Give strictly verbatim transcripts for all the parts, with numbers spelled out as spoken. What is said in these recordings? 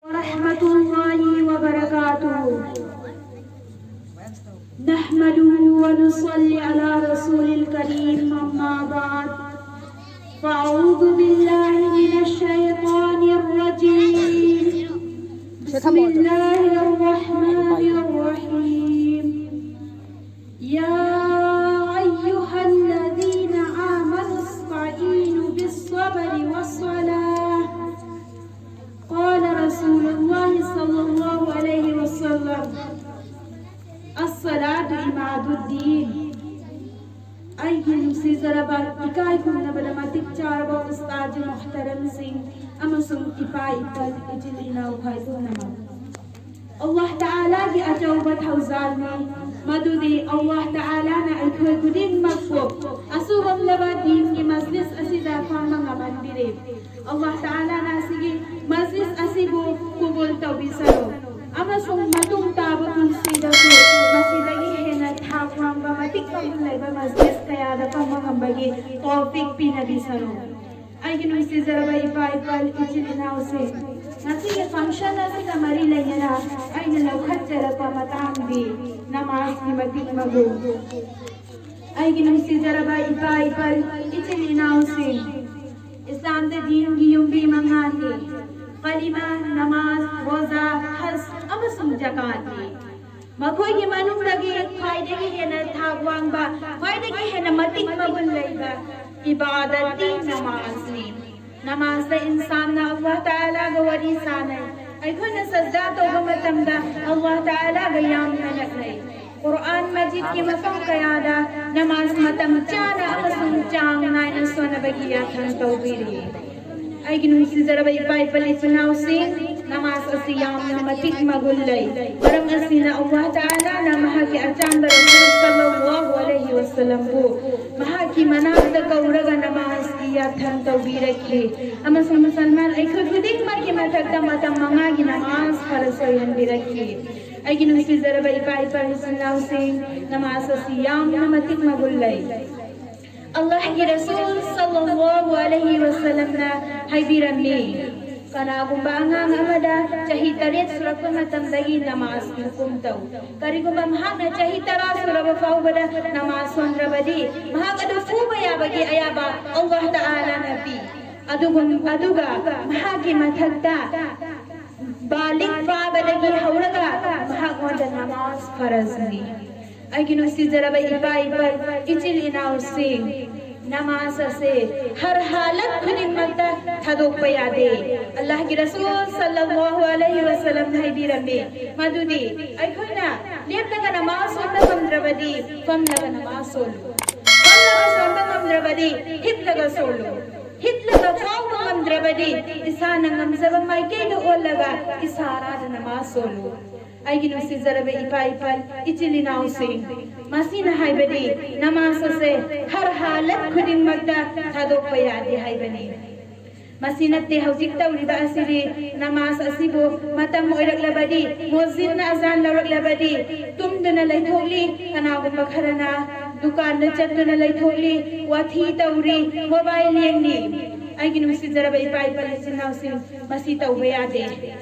ورحمة الله وبركاته. نحمده ونصلي على رسول الكريم، أما بعد، فأعوذ بالله من الشيطان الرجيم. بسم الله الرحمن الرحيم. يا أيها الذين آمنوا استعينوا بالصبر والصلاة. قال رسول الله صلى الله عليه وسلم: الصلاة عماد الدين. ꯑꯩꯒꯤ ꯅꯨꯡꯁꯤꯖꯔꯕ, ꯏꯀꯥꯏ ꯈꯨꯝꯅꯕꯗ ꯃꯇꯤꯛ ꯆꯥꯔꯕ ꯎꯁꯇꯥꯖ ꯃꯨꯍꯇꯔꯝꯁꯤꯡ ꯑꯃꯁꯨꯡ ꯏꯄꯥ ꯏꯄꯜ, ꯏꯆꯤꯜ ꯏꯅꯥꯎ ꯈ꯭ꯋꯥꯏ ꯄꯨꯝꯅꯃꯛ꯫ ꯑꯜꯂꯥꯍ ꯇꯥꯂꯥꯒꯤ ꯑꯆꯧꯕ ꯊꯧꯖꯥꯜꯅꯤ, ꯃꯗꯨꯗꯤ ꯑꯜꯂꯥꯍ ꯇꯥꯂꯥꯅ ꯑꯩꯈꯣꯏ ꯈꯨꯗꯤꯡꯃꯛꯄꯨ ꯑꯁꯤꯒꯨꯝꯂꯕ ꯗꯤꯟꯒꯤ ꯃꯖꯂꯤꯁ ꯑꯁꯤꯗ ꯐꯝꯕ ꯉꯝꯍꯟꯕꯤꯔꯦ꯫ ꯑꯜꯂꯥꯍ ꯇꯥꯂꯥꯅ ꯑꯁꯤꯒꯤ ꯃꯖꯂꯤꯁ ꯑꯁꯤꯕꯨ ꯀꯕꯨꯜ ꯇꯧꯕꯤꯁꯅꯨ, ꯑꯃꯁꯨꯡ ꯃꯇꯨꯡ ꯇꯥꯕ ꯄꯨꯟꯁꯤꯗꯁꯨ ꯃꯁꯤꯗꯒꯤ ꯍꯦꯟꯅ ꯊꯥꯛ ꯋꯥꯡꯕ ꯃꯇꯤꯛ ꯃꯒꯨꯟ ꯂꯩꯕ ꯃꯖꯂꯤꯁ ꯀꯌꯥꯗ ꯐꯝꯕ ꯉꯝꯕꯒꯤ ꯇꯧꯐꯤꯛ ꯄꯤꯅꯕꯤꯁꯅꯨ꯫ ꯑꯩꯒꯤ ꯅꯨꯡꯁꯤꯖꯔꯕ ꯏꯄꯥ ꯏꯄꯜ, ꯏꯆꯤꯜ ꯏꯅꯥꯎꯁꯤꯡ, ꯉꯁꯤꯒꯤ ꯐꯪꯁꯟ ꯑꯁꯤꯒ ꯃꯔꯤ ꯂꯩꯅꯅ ꯑꯩꯅ ꯂꯧꯈꯠꯆꯔꯛꯄ ꯃꯇꯥꯡꯗꯤ ꯅꯃꯥꯖꯀꯤ ꯃꯇꯤꯛ ꯃꯒꯨꯟ꯫ ꯑꯩꯒꯤ ꯅꯨꯡꯁꯤꯖꯔꯕ ꯏꯄꯥ ꯏꯄꯜ, ꯏꯆꯤꯜ ꯏꯅꯥꯎꯁꯤꯡ, ꯏꯁꯂꯥꯝꯗ ꯗꯤꯟꯒꯤ ꯌꯨꯝꯕꯤ ꯃꯉꯥꯅꯤ: ꯀꯂꯤꯃꯥ, ꯅꯃꯥꯖ, ꯔꯣꯖꯥ, ꯍꯖ ꯑꯃꯁꯨꯡ ꯖꯀꯥꯠꯅꯤ꯫ ꯃꯈꯣꯏꯒꯤ ꯃꯅꯨꯡꯗꯒꯤ ꯈ꯭ꯋꯥꯏꯗꯒꯤ ꯍꯦꯟꯅ ꯊꯥꯛ ꯋꯥꯡꯕ, ꯈ꯭ꯋꯥꯏꯗꯒꯤ ꯍꯦꯟꯅ ꯃꯇꯤꯛ ꯃꯒꯨꯟ ꯂꯩꯕ ꯏꯕꯥꯗꯠꯇꯤ ꯅꯃꯥꯖꯅꯤ꯫ ꯅꯃꯥꯖꯇ ꯏꯟꯁꯥꯟꯅ ꯑꯜꯂꯥꯍ ꯇꯥꯂꯥꯒ ꯋꯥꯔꯤ ꯁꯥꯅꯩ꯫ ꯑꯩꯈꯣꯏꯅ ꯁꯖꯗꯥ ꯇꯧꯕ ꯃꯇꯝꯗ ꯑꯜꯂꯥꯍ ꯇꯥꯂꯥꯒ ꯌꯥꯝꯅ ꯅꯛꯅꯩ꯫ ꯀꯨꯔꯑꯥꯟ ꯃꯖꯤꯗꯀꯤ ꯃꯐꯝ ꯀꯌꯥꯗ ꯅꯃꯥꯖ ꯃꯇꯝ ꯆꯥꯅ ꯑꯃꯁꯨꯡ ꯆꯥꯡ ꯅꯥꯏꯅ ꯁꯣꯟꯅꯕꯒꯤ ꯌꯥꯊꯪ ꯇꯧꯕꯤꯔꯤ꯫ ꯑꯩꯒꯤ ꯅꯨꯡꯁꯤꯖꯔꯕ ꯏꯄꯥ ꯏꯄꯜ ꯏꯆꯤꯜ ꯏꯅꯥꯎꯁꯤꯡ, ꯅꯃꯥꯖ ꯑꯁꯤ ꯌꯥꯝꯅ ꯃꯇꯤꯛ ꯃꯒꯨꯟ ꯂꯩ꯫ ꯃꯔꯝ ꯑꯁꯤꯅ ꯑꯜꯂꯥꯍ ꯇꯥꯂꯥꯅ ꯃꯍꯥꯛꯀꯤ ꯑꯆꯥꯟꯕ ꯔꯁꯨꯜ ꯁꯜꯂꯜꯂꯥꯍꯨ ꯑꯂꯩꯍꯤ ꯋꯁꯜꯂꯝꯕꯨ ꯃꯍꯥꯛꯀꯤ ꯃꯅꯥꯛꯇ ꯀꯧꯔꯒ ꯅꯃꯥꯖꯀꯤ ꯌꯥꯊꯪ ꯇꯧꯕꯤꯔꯛꯈꯤ, ꯑꯃꯁꯨꯡ ꯃꯨꯁꯜꯃꯥꯟ ꯑꯩꯈꯣꯏ ꯈꯨꯗꯤꯡꯃꯛꯀꯤ ꯃꯊꯛꯇ ꯃꯇꯝ ꯃꯉꯥꯒꯤ ꯅꯃꯥꯖ ꯐꯔꯖ ꯑꯣꯏꯍꯟꯕꯤꯔꯛꯈꯤ꯫ ꯑꯩꯒꯤ ꯅꯨꯡꯁꯤꯖꯔꯕ ꯏꯄꯥ ꯏꯄꯥ ꯏꯆꯤꯜ ꯏꯅꯥꯎꯁꯤꯡ, ꯅꯃꯥꯖ ꯑꯁꯤ ꯌꯥꯝꯅ ꯃꯇꯤꯛ ꯃꯒꯨꯟ ꯂꯩ꯫ ꯑꯜꯂꯥꯍꯒꯤ ꯔꯁꯨꯜ ꯁꯜꯂꯜꯂꯥꯍꯨ ꯑꯂꯩꯍꯤ ꯋꯁꯜꯂꯝꯅ ꯍꯥꯏꯕꯤꯔꯝꯃꯤ, ꯀꯅꯥꯒꯨꯝꯕ ꯑꯉꯥꯡ ꯑꯃꯗ ꯆꯍꯤ ꯇꯔꯦꯠ ꯁꯨꯔꯛꯄ ꯃꯇꯝꯗꯒꯤ ꯅꯃꯥꯖ ꯍꯨꯀꯨꯝ ꯇꯧ꯫ ꯀꯔꯤꯒꯨꯝꯕ ꯃꯍꯥꯛꯅ ꯆꯍꯤ ꯇꯔꯥ ꯁꯨꯔꯕ ꯐꯥꯎꯕꯗ ꯅꯃꯥꯖ ꯁꯣꯟꯗ꯭ꯔꯕꯗꯤ, ꯃꯍꯥꯛ ꯑꯗꯨ ꯐꯨꯕ ꯌꯥꯕꯒꯤ ꯑꯌꯥꯕ ꯑꯜꯂꯥꯍ ꯇꯥꯂꯥꯅ ꯄꯤ꯫ ꯑꯗꯨꯒꯨꯝ-, ꯑꯗꯨꯒ ꯃꯍꯥꯛꯀꯤ ꯃꯊꯛꯇ ꯕꯥꯂꯤꯒ ꯐꯥꯕꯗꯒꯤ ꯍꯧꯔꯒ ꯃꯍꯥꯛꯉꯣꯟꯗ ꯅꯃꯥꯖ ꯐꯔꯖꯅꯤ꯫ ꯑꯩꯒꯤ ꯅꯨꯡꯁꯤꯖꯔꯕ ꯏꯄꯥ ꯏꯄꯜ, ꯏꯆꯤꯜ ꯏꯅꯥꯎꯁꯤꯡ, ꯅꯃꯥꯖ ꯑꯁꯦ ꯍꯔ ꯍꯥꯂꯠ ꯈꯨꯗꯤꯡꯃꯛꯇ ꯊꯥꯗꯣꯛꯄ ꯌꯥꯗꯦ꯫ ꯑꯜꯂꯥꯍꯒꯤ ꯔꯁꯨꯜ ꯁꯜꯂꯜꯂꯥꯍꯨ ꯑꯂꯩꯍꯤ ꯋꯁꯜꯂꯝꯅ ꯍꯥꯏꯕꯤꯔꯝꯃꯤ, ꯃꯗꯨꯗꯤ ꯑꯩꯈꯣꯏꯅ ꯂꯦꯞꯂꯒ ꯅꯃꯥꯖ ꯁꯣꯟꯕ ꯉꯝꯗ꯭ꯔꯕꯗꯤ ꯐꯝꯂꯒ ꯅꯃꯥꯖ ꯁꯣꯜꯂꯨ, ꯐꯝꯂꯒ ꯁꯣꯟꯕ ꯉꯝꯗ꯭ꯔꯕꯗꯤ ꯍꯤꯞꯂꯒ ꯁꯣꯜꯂꯨ, ꯍꯤꯞꯂꯒ ꯐꯥꯎꯕ ꯉꯝꯗ꯭ꯔꯕꯗꯤ ꯏꯁꯥꯅ ꯉꯝꯖꯕ ꯃꯥꯏꯀꯩꯗ ꯑꯣꯜꯂꯒ ꯏꯁꯥꯔꯥꯗ ꯅꯃꯥꯖ ꯁꯣꯜꯂꯨ꯫ ꯑꯩꯒꯤ ꯅꯨꯡꯁꯤꯖꯔꯕ ꯏꯄꯥ ꯏꯄꯜ, ꯏꯆꯤꯜ ꯏꯅꯥꯎꯁꯤꯡ, ꯃꯁꯤꯅ ꯍꯥꯏꯕꯗꯤ ꯅꯃꯥꯖ ꯑꯁꯦ ꯍꯔ ꯍꯥꯂꯠ ꯈꯨꯗꯤꯡꯃꯛꯇ ꯊꯥꯗꯣꯛꯄ ꯌꯥꯗꯦ ꯍꯥꯏꯕꯅꯤ꯫ ꯃꯁꯤ ꯅꯠꯇꯦ, ꯍꯧꯖꯤꯛ ꯇꯧꯔꯤꯕ ꯑꯁꯤꯗꯤ ꯅꯃꯥꯖ ꯑꯁꯤꯕꯨ ꯃꯇꯝ ꯑꯣꯏꯔꯛꯂꯕꯗꯤ, ꯃꯣꯖꯤꯟꯅ ꯑꯖꯥꯟ ꯂꯧꯔꯛꯂꯕꯗꯤ ꯇꯨꯝꯗꯨꯅ ꯂꯩꯊꯣꯛꯂꯤ, ꯀꯅꯥꯒꯨꯝꯕ ꯈꯔꯅ ꯗꯨꯀꯥꯟꯗ ꯆꯠꯇꯨꯅ ꯂꯩꯊꯣꯛꯂꯤ, ꯋꯥꯊꯤ ꯇꯧꯔꯤ, ꯃꯣꯕꯥꯏꯜ ꯌꯦꯡꯂꯤ꯫ ꯑꯩꯒꯤ ꯅꯨꯡꯁꯤꯖꯔꯕ ꯏꯄꯥ ꯏꯄꯜ ꯏꯆꯤꯟ ꯏꯅꯥꯎꯁꯤꯡ, ꯃꯁꯤ ꯇꯧꯕ ꯌꯥꯗꯦ꯫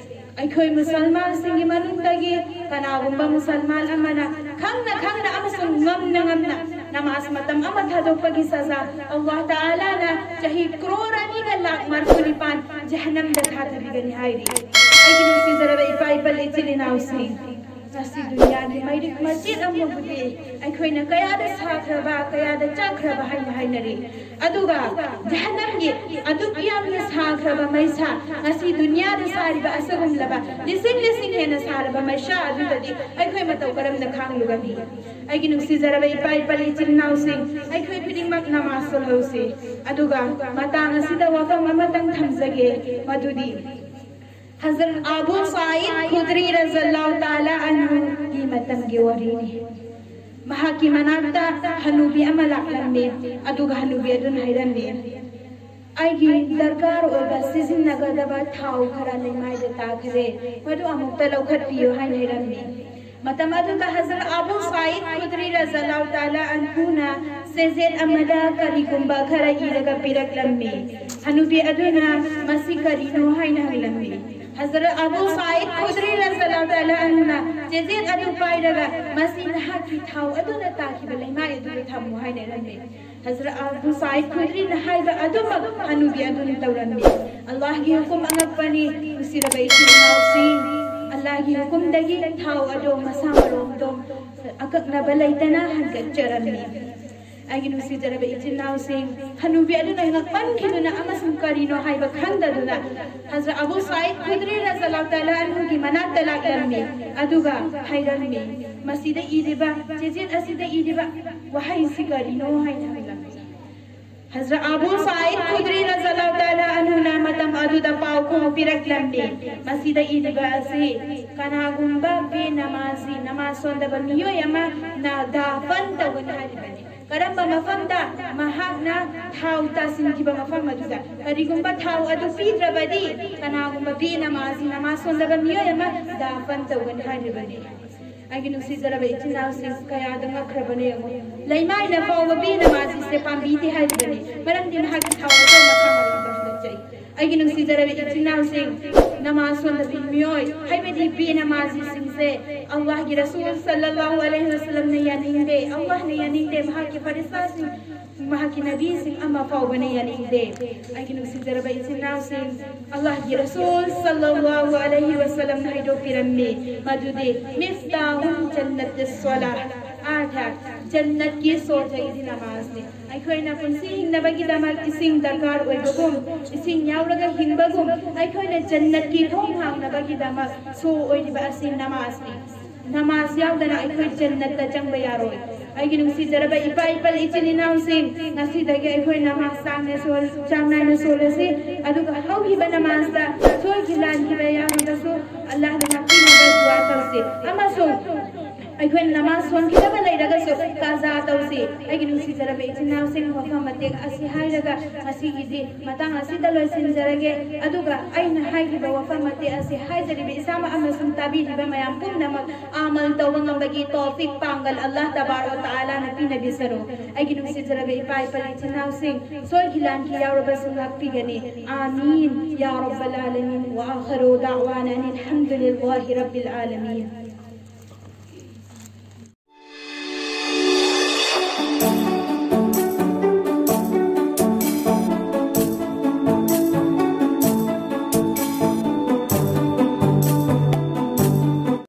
ꯑꯩꯈꯣꯏ ꯃꯨꯁꯜꯃꯥꯟꯁꯤꯡꯒꯤ ꯃꯅꯨꯡꯗꯒꯤ ꯀꯅꯥꯒꯨꯝꯕ ꯃꯨꯁꯜꯃꯥꯟ ꯑꯃꯅ ꯈꯪꯅ ꯈꯪꯅ ꯑꯃꯁꯨꯡ ꯉꯝꯅ ꯉꯝꯅ ꯅꯃꯥꯖ ꯃꯇꯝ ꯑꯃ ꯊꯥꯗꯣꯛꯄꯒꯤ ꯁꯖꯥ ꯑꯜꯂꯥꯍ ꯇꯥꯂꯥꯅ ꯆꯍꯤ ꯀ꯭ꯔꯣꯔ ꯑꯅꯤꯒ ꯂꯥꯛ ꯃꯔꯤꯐꯨ ꯅꯤꯄꯥꯟ ꯖꯍꯟꯅꯝꯗ ꯊꯥꯊꯕꯤꯒꯅꯤ ꯍꯥꯏꯔꯤ꯫ ꯑꯩꯒꯤ ꯅꯨꯡꯁꯤꯖꯔꯕ ꯏꯄꯥ ꯏꯄꯜ ꯏꯆꯤꯜ ꯏꯅꯥꯎꯁꯤꯡ, ꯉꯁꯤ ꯗꯨꯅꯤꯌꯥꯒꯤ ꯃꯩꯔꯤꯛ ꯃꯆꯦꯠ ꯑꯃꯕꯨꯗꯤ ꯑꯩꯈꯣꯏꯅ ꯀꯌꯥꯗ ꯁꯥꯈ꯭ꯔꯕ, ꯀꯌꯥꯗ ꯆꯥꯛꯈ꯭ꯔꯕ ꯍꯥꯏꯅ ꯍꯥꯏꯅꯔꯤ꯫ ꯑꯗꯨꯒ ꯖꯍꯟꯅꯝꯒꯤ ꯑꯗꯨꯛ ꯌꯥꯝꯅ ꯁꯥꯈ꯭ꯔꯕ ꯃꯩꯁꯥ ꯉꯁꯤ ꯗꯨꯅꯤꯌꯥꯗ ꯁꯥꯔꯤꯕ ꯑꯁꯤꯒꯨꯝꯂꯕ ꯂꯤꯁꯤꯡ ꯂꯤꯁꯤꯡ ꯍꯦꯟꯅ ꯁꯥꯔꯕ ꯃꯩꯁꯥ ꯑꯗꯨꯗꯗꯤ ꯑꯩꯈꯣꯏ ꯃꯇꯧ ꯀꯔꯝꯅ ꯈꯥꯡꯂꯨꯒꯅꯤ? ꯑꯩꯒꯤ ꯅꯨꯡꯁꯤꯖꯔꯕ ꯏꯄꯥ ꯏꯄꯜ ꯏꯆꯤꯜ ꯏꯅꯥꯎꯁꯤꯡ, ꯑꯩꯈꯣꯏ ꯈꯨꯗꯤꯡꯃꯛ ꯅꯃꯥꯖ ꯁꯣꯜꯍꯧꯁꯤ꯫ ꯑꯗꯨꯒ ꯃꯇꯥꯡ ꯑꯁꯤꯗ ꯋꯥꯐꯝ ꯑꯃꯇꯪ ꯊꯝꯖꯒꯦ, ꯃꯗꯨꯗꯤ ꯍꯖꯔꯠ ꯑꯕꯨ ꯁꯥꯏꯗ ꯈꯨꯗ꯭ꯔꯤ ꯔꯖꯜꯂꯥꯍꯨ ꯇꯥꯂꯥ ꯑꯟꯍꯨꯒꯤ ꯃꯇꯝꯒꯤ ꯋꯥꯔꯤꯅꯤ꯫ ꯃꯍꯥꯛꯀꯤ ꯃꯅꯥꯛꯇ ꯍꯅꯨꯕꯤ ꯑꯃ ꯂꯥꯛꯂꯝꯃꯤ, ꯑꯗꯨꯒ ꯍꯅꯨꯕꯤ ꯑꯗꯨꯅ ꯍꯥꯏꯔꯝꯃꯤ, "ꯑꯩꯒꯤ ꯗꯔꯀꯥꯔ ꯑꯣꯏꯕ ꯁꯤꯖꯤꯟꯅꯒꯗꯕ ꯊꯥꯎ ꯈꯔ ꯂꯩꯃꯥꯏꯗ ꯇꯥꯈ꯭ꯔꯦ, ꯃꯗꯨ ꯑꯃꯨꯛꯇ ꯂꯧꯈꯠꯄꯤꯌꯨ" ꯍꯥꯏꯅ ꯍꯥꯏꯔꯝꯃꯤ꯫ ꯃꯇꯝ ꯑꯗꯨꯗ ꯍꯖꯔꯠ ꯑꯕꯨ ꯁꯥꯏꯗ ꯈꯨꯗ꯭ꯔꯤ ꯔꯖꯜꯂꯥꯍꯨ ꯇꯥꯂꯥ ꯑꯟꯍꯨꯅ ꯆꯦꯖꯦꯠ ꯑꯃꯗ ꯀꯔꯤꯒꯨꯝꯕ ꯈꯔ ꯏꯔꯒ ꯄꯤꯔꯛꯂꯝꯃꯤ꯫ ꯍꯅꯨꯕꯤ ꯑꯗꯨꯅ ꯃꯁꯤ ꯀꯔꯤꯅꯣ ꯍꯥꯏꯅ ꯍꯪꯂꯝꯃꯤ꯫ ꯍꯖꯔꯠ ꯑꯕꯨ ꯁꯥꯏꯗ ꯈꯨꯗ꯭ꯔꯤ ꯔꯖꯤꯌꯜꯂꯥꯍꯨ ꯇꯥꯂꯥ ꯑꯟꯍꯨꯅ ꯆꯦꯖꯦꯠ ꯑꯗꯨ ꯄꯥꯏꯔꯒ ꯃꯁꯤ ꯅꯍꯥꯛꯀꯤ ꯊꯥꯎ ꯑꯗꯨꯅ ꯇꯥꯈꯤꯕ ꯂꯩꯃꯥꯏ ꯑꯗꯨꯗ ꯊꯝꯃꯨ ꯍꯥꯏꯅ ꯏꯔꯝꯃꯤ꯫ ꯍꯖꯔꯠ ꯑꯕꯨ ꯁꯥꯏꯗ ꯈꯨꯗ꯭ꯔꯤꯅ ꯍꯥꯏꯕ ꯑꯗꯨꯃꯛ ꯍꯅꯨꯕꯤ ꯑꯗꯨꯅ ꯇꯧꯔꯝꯃꯤ꯫ ꯑꯜꯂꯥꯍꯒꯤ ꯍꯨꯀꯨꯝ ꯑꯉꯛꯄꯅꯤ꯫ ꯅꯨꯡꯁꯤꯔꯕ ꯏꯆꯤꯜ ꯏꯅꯥꯎꯁꯤꯡ, ꯑꯜꯂꯥꯍꯒꯤ ꯍꯨꯀꯨꯝꯗꯒꯤ ꯊꯥꯎ ꯑꯗꯣ ꯃꯁꯥ ꯃꯔꯣꯝꯗꯣꯝ ꯑꯀꯛꯅꯕ ꯂꯩꯇꯅ ꯍꯟꯒꯠꯆꯔꯝꯃꯤ꯫ ꯑꯩꯒꯤ ꯅꯨꯡꯁꯤꯖꯔꯕ ꯏꯆꯤꯜ ꯏꯅꯥꯎꯁꯤꯡ, ꯍꯅꯨꯕꯤ ꯑꯗꯨꯅ ꯉꯛꯃꯟꯈꯤꯗꯨꯅ ꯑꯃꯁꯨꯡ ꯀꯔꯤꯅꯣ ꯍꯥꯏꯕ ꯈꯪꯗꯗꯨꯅ ꯍꯖꯔꯠ ꯑꯕꯨ ꯁꯥꯏꯗ ꯈꯨꯗ꯭ꯔꯤ ꯔꯖꯤꯌꯜꯂꯥꯍꯨ ꯇꯥꯂꯥ ꯑꯟꯍꯨꯒꯤ ꯃꯅꯥꯛꯇ ꯂꯥꯛꯂꯝꯃꯤ꯫ ꯑꯗꯨꯒ ꯍꯥꯏꯔꯝꯃꯤ, "ꯃꯁꯤꯗ ꯏꯔꯤꯕ, ꯆꯦꯖꯦꯠ ꯑꯁꯤꯗ ꯏꯔꯤꯕ ꯋꯥꯍꯩꯁꯤ ꯀꯔꯤꯅꯣ?" ꯍꯥꯏꯅ ꯍꯪꯂꯝꯃꯤ꯫ ꯍꯖꯔꯠ ꯑꯕꯨ ꯁꯥꯏꯗ ꯈꯨꯗ꯭ꯔꯤ ꯔꯖꯤꯌꯜꯂꯥꯍꯨ ꯇꯥꯂꯥ ꯑꯟꯍꯨꯅ ꯃꯇꯝ ꯑꯗꯨꯗ ꯄꯥꯎꯈꯨꯝ ꯄꯤꯔꯛꯂꯝꯃꯤ, "ꯃꯁꯤꯗ ꯏꯔꯤꯕ ꯑꯁꯤ ꯀꯅꯥꯒꯨꯝꯕ ꯕꯦꯅꯃꯥꯖꯤ, ꯅꯃꯥꯖ ꯁꯣꯟꯗꯕ ꯃꯤꯑꯣꯏ ꯑꯃ ꯅ ꯗꯥꯐꯟ ꯇꯧꯒꯅꯤ ꯍꯥꯏꯔꯤꯕꯅꯤ꯫" ꯀꯔꯝꯕ ꯃꯐꯝꯗ? ꯃꯍꯥꯛꯅ ꯊꯥꯎ ꯇꯥꯁꯤꯟꯈꯤꯕ ꯃꯐꯝ ꯑꯗꯨꯗ꯫ ꯀꯔꯤꯒꯨꯝꯕ ꯊꯥꯎ ꯑꯗꯨ ꯄꯤꯗ꯭ꯔꯕꯗꯤ ꯀꯅꯥꯒꯨꯝꯕ ꯕꯦꯅꯃꯥꯖꯤ, ꯅꯃꯥꯖ ꯁꯣꯟꯗꯕ ꯃꯤꯑꯣꯏ ꯑꯃ ꯗꯥꯐꯟ ꯇꯧꯒꯅꯤ ꯍꯥꯏꯔꯤꯕꯅꯤ꯫ ꯑꯩꯒꯤ ꯅꯨꯡꯁꯤꯖꯔꯕ ꯏꯆꯤꯟ ꯏꯅꯥꯎꯁꯤꯡ, ꯀꯌꯥꯗ ꯉꯛꯈ꯭ꯔꯕꯅ ꯌꯦꯡꯉꯨ꯫ ꯂꯩꯃꯥꯏꯅ ꯐꯥꯎꯕ ꯕꯦꯅꯃꯥꯖꯤꯁꯦ ꯄꯥꯝꯕꯤꯗꯦ ꯍꯥꯏꯔꯤꯕꯅꯤ꯫ ꯃꯔꯝꯗꯤ ꯃꯍꯥꯛꯀꯤ ꯊꯥꯎ ꯑꯗꯣ ꯃꯁꯥ ꯃꯔꯣꯝꯗ ꯍꯟꯒꯠꯆꯩ꯫ ꯑꯩꯒꯤ ꯅꯨꯡꯁꯤꯖꯔꯕ ꯏꯆꯤꯟ ꯏꯅꯥꯎꯁꯤꯡ, ꯅꯃꯥꯖ ꯁꯣꯟꯗꯕꯤ ꯃꯤꯑꯣꯏ, ꯍꯥꯏꯕꯗꯤ ꯕꯦꯅꯃꯥꯖꯤꯁꯤꯡꯁꯦ ꯑꯜꯂꯥꯍꯒꯤ ꯔꯁꯨꯜ ꯁꯜꯂꯜꯂꯥꯍꯨ ꯑꯂꯩꯍꯤ ꯋꯁꯜꯂꯝꯅ ꯌꯥꯅꯤꯡꯗꯦ, ꯑꯜꯂꯥꯍꯅ ꯌꯥꯅꯤꯡꯗꯦ, ꯃꯍꯥꯛꯀꯤ ꯐꯔꯤꯁꯇꯥꯁꯤꯡ, ꯃꯍꯥꯛꯀꯤ ꯅꯕꯤꯁꯤꯡ ꯑꯃ ꯐꯥꯎꯕꯅ ꯌꯥꯅꯤꯡꯗꯦ꯫ ꯑꯩꯒꯤ ꯅꯨꯡꯁꯤꯖꯔꯕ ꯏꯆꯤꯟ ꯏꯅꯥꯎꯁꯤꯡ, ꯑꯜꯂꯥꯍꯒꯤ ꯔꯁꯨꯜ ꯁꯜꯂꯜꯂꯥꯍꯨ ꯑꯂꯩꯍꯤ ꯋꯁꯜꯂꯝꯅ ꯍꯥꯏꯗꯣꯛꯄꯤꯔꯝꯃꯤ ꯃꯗꯨꯗꯤ ꯃꯤꯐꯇꯥꯍꯨꯜ ꯖꯟꯅꯇꯤ ꯁꯣꯂꯥ, ꯑꯔꯊꯥꯠ ꯖꯟꯅꯠꯀꯤ ꯁꯣꯖꯩꯗꯤ ꯅꯃꯥꯖꯅꯤ꯫ ꯑꯩꯈꯣꯏꯅ ꯄꯨꯟꯁꯤ ꯍꯤꯡꯅꯕꯒꯤꯗꯃꯛ ꯏꯁꯤꯡ ꯗꯔꯀꯥꯔ ꯑꯣꯏꯕꯒꯨꯝ, ꯏꯁꯤꯡ ꯌꯥꯎꯔꯒ ꯍꯤꯡꯕꯒꯨꯝ, ꯑꯩꯈꯣꯏꯅ ꯖꯟꯅꯠꯀꯤ ꯊꯣꯡ ꯍꯥꯡꯅꯕꯒꯤꯗꯃꯛ ꯁꯣ ꯑꯣꯏꯔꯤꯕ ꯑꯁꯤ ꯅꯃꯥꯖꯅꯤ꯫ ꯅꯃꯥꯖ ꯌꯥꯎꯗꯅ ꯑꯩꯈꯣꯏ ꯖꯟꯅꯠꯇ ꯆꯪꯕ ꯌꯥꯔꯣꯏ꯫ ꯑꯩꯒꯤ ꯅꯨꯡꯁꯤꯖꯔꯕ ꯏꯄꯥ ꯏꯄꯜ ꯏꯆꯤꯟ ꯏꯅꯥꯎꯁꯤꯡ, ꯉꯁꯤꯗꯒꯤ ꯑꯩꯈꯣꯏ ꯅꯃꯥꯖ ꯆꯥꯡ ꯅꯥꯏ ꯁꯣꯜ-, ꯆꯥꯡ ꯅꯥꯏꯅ ꯁꯣꯜꯂꯁꯤ, ꯑꯗꯨꯒ ꯍꯧꯈꯤꯕ ꯅꯃꯥꯖꯇ ꯁꯣꯏꯈꯤ ꯂꯥꯟꯈꯤꯕ ꯌꯥꯎꯔꯒꯁꯨ ꯑꯜꯂꯥꯍꯅ ꯉꯥꯛꯄꯤꯅꯕ ꯗꯨꯋꯥ ꯇꯧꯁꯤ꯫ ꯑꯃꯁꯨꯡ ꯑꯩꯈꯣꯏꯅ ꯅꯃꯥꯖ ꯁꯣꯟꯈꯤꯗꯕ ꯂꯩꯔꯒꯁꯨ ꯀꯖꯥ ꯇꯧꯁꯤ꯫ ꯑꯩꯒꯤ ꯅꯨꯡꯁꯤꯖꯔꯕ ꯏꯆꯤꯟ ꯏꯅꯥꯎꯁꯤꯡ, ꯋꯥꯐꯝ ꯃꯇꯦꯛ ꯑꯁꯤ ꯍꯥꯏꯔꯒ ꯉꯁꯤꯒꯤꯗꯤ ꯃꯇꯥꯡ ꯑꯁꯤꯗ ꯂꯣꯏꯁꯤꯟꯖꯔꯒꯦ꯫ ꯑꯗꯨꯒ ꯑꯩꯅ ꯍꯥꯏꯈꯤꯕ ꯋꯥꯐꯝ ꯃꯇꯦꯛ ꯑꯁꯤ ꯍꯥꯏꯖꯔꯤꯕ ꯏꯁꯥꯃꯛ ꯑꯃꯁꯨꯡ ꯇꯥꯕꯤꯔꯤꯕ ꯃꯌꯥꯝ ꯄꯨꯝꯅꯃꯛ ꯑꯃꯜ ꯇꯧꯕ ꯉꯝꯕꯒꯤ ꯇꯧꯐꯤꯛ ꯄꯥꯡꯒꯜ ꯑꯜꯂꯥꯍ ꯇꯕꯥꯔꯛ ꯋ ꯇꯥꯂꯥꯅ ꯄꯤꯅꯕꯤꯁꯔꯣ꯫ ꯑꯩꯒꯤ ꯅꯨꯡꯁꯤꯖꯔꯕ ꯏꯄꯥ ꯏꯄꯜ ꯏꯆꯤꯟ ꯏꯅꯥꯎꯁꯤꯡ, ꯁꯣꯏꯈꯤ ꯂꯥꯟꯈꯤ ꯌꯥꯎꯔꯕꯁꯨ ꯉꯥꯛꯄꯤꯒꯅꯤ꯫ آمين يا رب العالمين. وآخر دعوانا أن الحمد لله رب العالمين.